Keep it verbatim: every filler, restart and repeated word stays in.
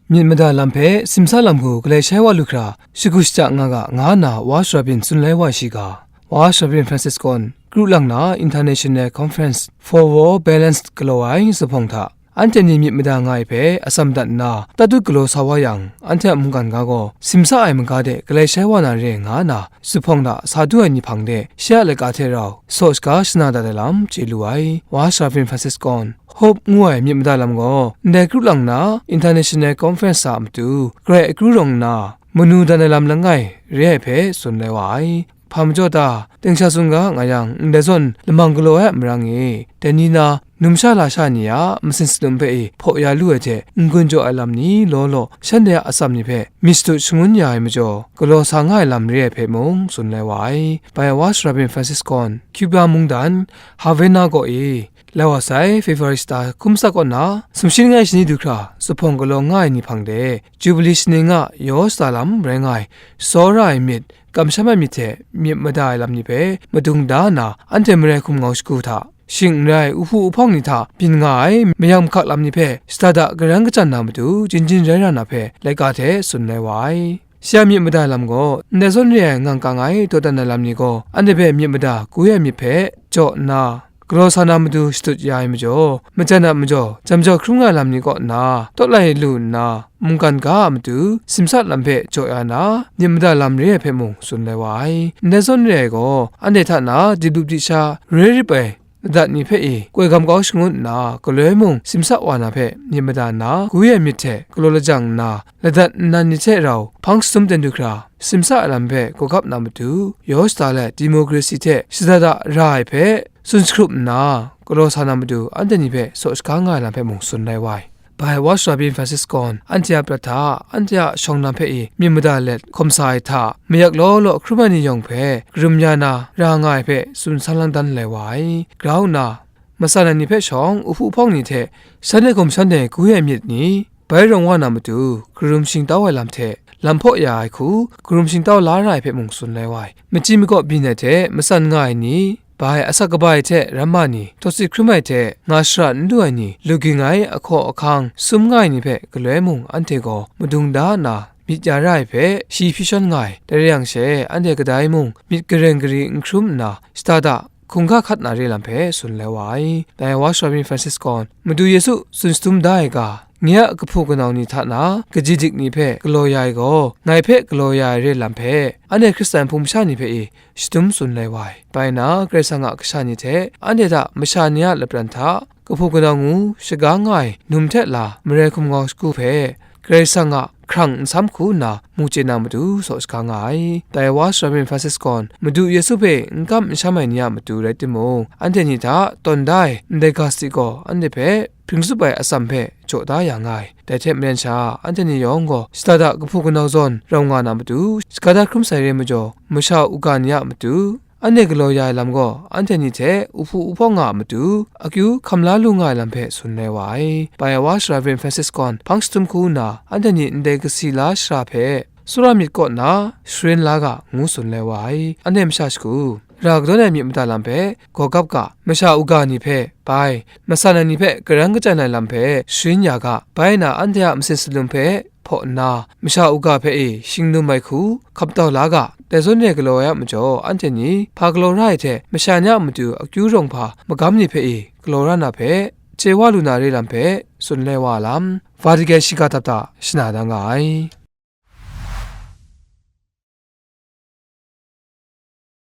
Myit mada lam hpe simsa lam hku galai shai wa lu hkra, shagu shata nga ga, nga nna Wa Sharabin tsun lai wa shi ga, Wa Sharabin Francis gaw kru lang na International Conference for War Balanced galaw ai zuphpawng hta, anhte ni myit mada nga ai hpe atsam dat nna, tatut galaw sa wa yang, anhte a mungkan ga gaw simsa ai maga de galai shai wa na re nga nna, zuphpawng hta sa du ai ni hpang de shi a laika hte rau saw shaga shana dat ai lam chye lu ai. Wa Sharabin Francis gaw, Hope ngu ai myit mada lam gaw ndai kru lang na International Conference a matu garai akru rawng nna, manu dan ai lam langai re ai hpe tsun lai wa ai. Hpa majaw ta, ting sha tsun ga nga yang, ndai zawn lamang galaw ai a marang e, dai ni na, numsha lasha ni a masin salum hpe e hpaw ya lu ai hte n-gun jaw ai lam ni law law, shanhte a atsam ni hpe myit shadut shangun ya ai majaw, galaw sa nga ai lam re ai hpe mung tsun lai wa ai. Bai Wa Sharabin Francis gaw, Cuba mungdan Havana kaw e, lai wa sai February shata hkum tsawk kaw na, sumshi langai shani du hkra zuphpawng galaw nga ai ni hpang de, Jubilee shaning a yaw shata lam rai nga ai, tsawra ai myit, kamsham ai myit hte myit mada ai lam ni hpe madung da nna, anhte Marai hkum ngau shagu hta, shing n rai, uhpu uhpawng ni hta byin nga ai mayam hkak lam ni hpe shada da karan kachyan na matu, jin jin rai ra na hpe laika hte tsun lai wa ai. Shi a myit mada lam gaw, ndai zawn re ai ngang kang ai dawdan ai lam ni gaw, anhte hpe myit mada kwi ai myit hpe jaw nna, galaw sa na matu shadut ya ai majaw, majan a majaw, jam jau hkrum nga ai lam ni kaw nna, tawt lai lu nna, mungkan ga a matu simsa lam hpe jaw ya na, myit mada lam re ai hpe mung tsun lai wa ai. Ndai zawn re ai gaw, anhte hta na dilup disha, roi rip ai ladat ni hpe e, koi gam kau shangun nna, galoi mung simsa wa na hpe myit mada nna, kwi ai myit hte galaw lajang nna, ladat nnan ni hte rau hpang shatum ten du hkra, simsa ai lam hpe gawgap na matu, yaw shada let democracy hte shada da ra ai hpe tsun jahkrup nna, galaw sa na matu anhte ni hpe saw shaga nga ai lam hpe mung tsun lai wa ai. Bai Wa Sharabin Francis gaw, anhte a prat hta, anhte a shawng lam hpe i myit mada let hkawm sa ai hta, mayak law law hkrum ai ni yawng hpe karum ya na ra nga ai hpe tsun san lang dan lai wa ai. Grau nna, matsan ai ni hpe shawng, uhpu uhpawng ni hte shanhte hkum shanhte kwi ai myit ni, bai rawng wa na matu, karum shingtau ai lam hte lam hpaw ya ai hku, karum shingtau la ra ai hpe mung tsun lai wa ai. Machyi makaw byin ai hte matsan nga ai ni, bai asak kaba ai hte ramma ni, tawtsit hkrum ai hte nga shara n lu ai ni, lu ging ai ahkaw ahkang sum nga ai ni hpe galoi mung anhte gaw madung da nna myit ya ra ai hpe shi hpyi shawn nga ai. Dai rai yang she, anhte kadai mung myit gareng gari n hkrum nna, shada da hkungga hkat na re lam hpe tsun lai wa ai. Dai Wa Sharabin Francis gaw, Madu Yesu tsun shatum da ai ga, nye a kahpu kanau ni hta na kaji dik ni hpe galaw ya ai gaw, ngai hpe galaw ya ai re lam hpe, anhte Hkristan hpung masha ni hpe i shatum tsun lai wa ai. Bai na, Karai Kasang a kasha ni hte anhte hta masha ni a lapran hta, kahpu kanau ngu shaga nga ai num hte la Marai hkum ngau shagu hpe, Karai Kasang a hkrang nsam hku nna mu chye na matu saw shaga nga ai. Dai Wa Sharabin Francis gaw, Madu Yesu hpe n kam n sham ai ni a matu rai timung, anhte ni hta tawn da ai ndai ga sadi gaw anhte hpe hpring tsup ai atsam hpe jaw da ya nga ai. Dai hte maren sha, anhte ni yawng gaw shada da kahpu kanau zawn rau nga na matu, shagada hkrum sai re majaw, masha uga ni a matu, anhte galaw ya ai lam gaw, anhte ni hte uhpu uhpawng nga a matu, akyu hkam la lu nga ai lam hpe tsun lai wa ai. Bai Wa Sharabin Francis gaw hpang shatum hku nna, anhte ni ndai kasi la shara hpe, tsawra myit kaw nna sharin la ga, ngu tsun lai wa ai. Anhte masha shagu, ra kadawn ai myit mada lam hpe gawgap ga, masha uga ni hpe bai, matsan ai ni hpe karan kachyan ai lam hpe sharin ya ga, bai na anhte a masin salum hpe hpaw nna, masha uga hpe e shingnum ai hku hkap tau la ga, dai zawn re galaw ai a majaw, anhte ni hpa galaw ra ai hte, masha ni a matu akyu rawng hpa magam ni hpe e galaw ra na hpe, chye wa lu na re lam hpe tsun lai wa lam, Vatican shiga dap hta shana da nga ai.